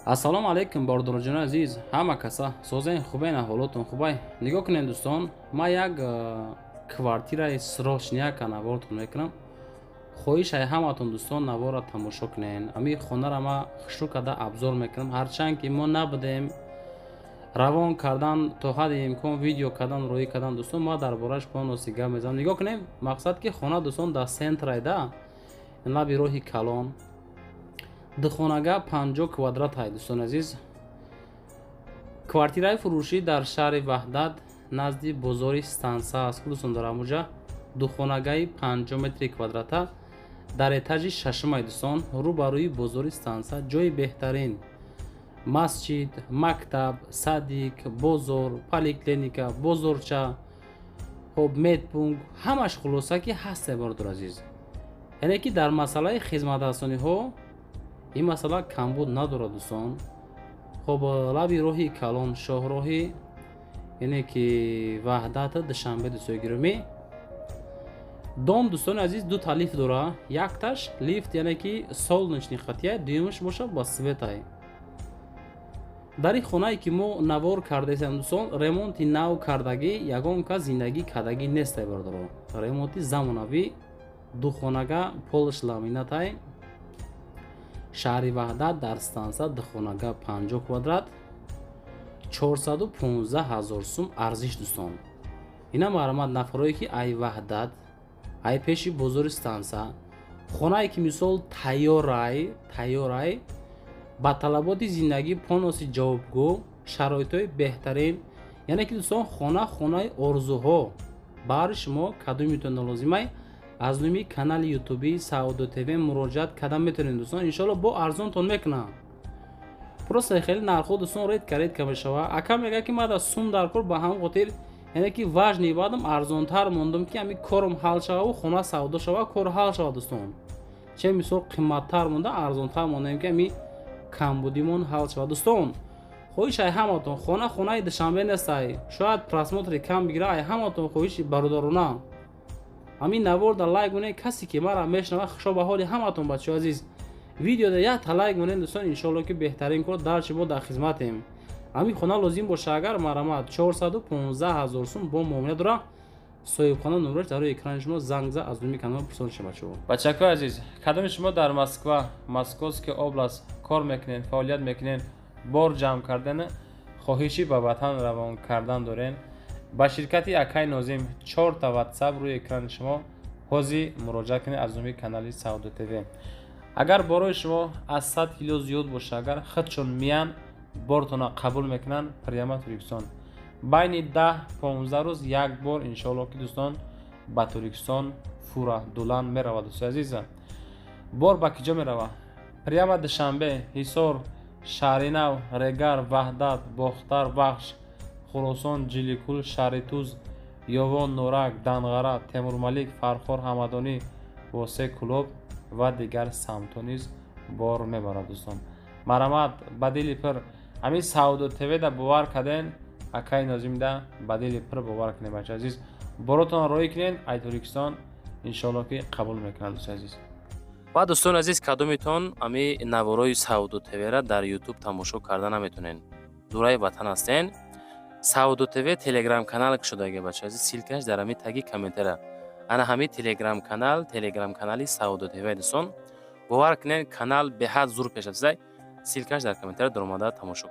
Ассалому алайкум, бародароҷони азиз, ҳама каса созен, хубен, аҳволотон хубай? Нигоҳ кунед, дӯстон, ман як квартираи срочный навортон мекунам. Хоҳиш ай ҳаматон, дӯстон, навора тамошо кунед. Ами хонара ма хушрӯ карда обзор мекунам. Ҳарчанд ки мо набудем, равон кардан, то ҳадди имкон видео кардан, роҳӣ кардан. Дӯстон, ма дар борааш полностью гап мезанам. Нигоҳ кунем, мақсад ки хона, дӯстон, дар центрайда, лаби роҳи калон, духонага, 50 квадрат ҳай. Дӯстони азиз, квартираи фурӯшӣ дар шаҳри Ваҳдат, назди бозори Станса аст. Дӯстон, дар ҳамуҷа духонагаи 50 метри квадрата дар этажи шашумай. Дӯстон, рӯ ба рӯи бозори Станса, ҷои беҳтарин: масҷид, мактаб, садик, бозор, поликлиника, бозорча, хоб, медпункт, ҳамаш хулоса ки ҳасте, бародар азиз. Яъне ки дар масъалаи хизматрасониҳо ин масъала камбуд надорад, дӯстон. Хоб, лаби роҳи калон, шоҳроҳи, яъне ки Ваҳдат Душанбе. Дӯстои гиромӣ, дом, дӯстони азиз, дута лифт дора. Якташ лифт, яъне ки солнечный хатия, дуюмаш боша ба светай. Дар ин хонае ки мо навор кардаистем, дӯстон, ремонти нав кардагӣ, ягон кас зиндагӣ кардагӣ нестай, бародаро. Ремонти замонавӣ, духонага, полш ламинатай. Шаҳри Ваҳдат, дар Станса, духонага, 50 квадрат, 415 ҳазор сум арзиш. Дӯстон, ина марҳамат, нафарое ки ай Ваҳдат, ай пеши бозори Станса хонае ки мисол тайёрай, тайёрай, ба талаботи зиндагӣ полностью ҷавобгӯ, шароитҳои беҳтарин, яъне ки, дӯстон, хона, хонаи орзуҳо баҳри шумо кадомитон лозимай, аз номи канали ютуби Саодо ТВ муроҷиат карда метавонед, дӯстон. Иншоалло, бо арзонтон мекунам. Просто хеле нархҳо, дӯстон, редко редко мешава. Ака мега ки мада сум дар кор, ба ҳамон хотир, яъне ки важный баъдам арзонтар мондум, ки ҳами корам ҳал шававу хона савдо шава, кор ҳал шава. Дӯстон, че мисол қимматтар монда, арзонтар мондаем, ки ҳами камбудимон ҳал шава. Дӯстон, хоҳиш ай ҳаматон, хона хонаи Душанбе нестай, шояд просмотри кам бигира. Ай ҳаматон хоҳиши бародарона, ҳамин наворда лайк монед. Касе ки мара мешнава, хушо ба ҳоли ҳаматон. Бачаҳо азиз, видеода якта лайк монед, дӯстон. Иншоалло, ки беҳтарин кор дарчи мо дар хизматем. Ҳамин хона лозим боша агар, марҳамат, 415 ҳазор сум бо муомила дора. Соҳибхона номераш дар рӯи экрани шумо, занг за, аз номи канал пурсон шава, бачаҳо. Бачакои азиз, кадоми шумо дар Москва, Московский область кор мекунед, фаъолият мекунед, бор ҷамъ кардан, хоҳиши ба ватан равон кардан дорен, ба ширкати акай Нозим, чорта ватсап рӯи экрани шумо, ҳозир муроҷиат кунед. Аз номи канали Савдо ТВ, агар борои шумо аз 100 кило зиёд боша агар, худшон миян, бортона қабул мекунанд прямо Тоҷикистон. Байни 10-15 рӯз як бор, иншоалло, ки, дӯстон, ба Тоҷикистон фура дулан меравад. Дӯстои азиза, бор ба киҷо меравад? Прямо Душанбе, Ҳисор, Шаҳринав, Регар, Ваҳдат, Бохтар, Вахш, Хуросон, Ҷиликул, Шаҳритуз, Ёвон, Норак, Данғара, Темурмалик, Фархор, Ҳамадонӣ, Восе, Кӯлоб ва дигар самтҳо низ бор мебарад. Дӯстон, марҳамат, ба дили пир ҳамин Савдо ТВда бовар карден, акаи Нозимда ба дили пир бовар кунед. Бача азиз, боротон роҳӣ кунед ай Тоҷикистон, иншоалло, ки қабул мекунад, дӯстои азиз. Ва, дӯстони азиз, кадомитон ами наворои Савдо ТВра дар Ютуб тамошо карда наметонен, дураи ватан ҳастен, Савдо ТВ телеграм канал кушодаги, бача азиз. Ссылкаш дар ҳами таги комментара. Ана ҳами телеграм канал, телеграм канали Савдо ТВ. Дӯстон, бовар кунед, канал беҳад зур пеш рафтаи. Ссылкаш дар комментария, даромада тамошо.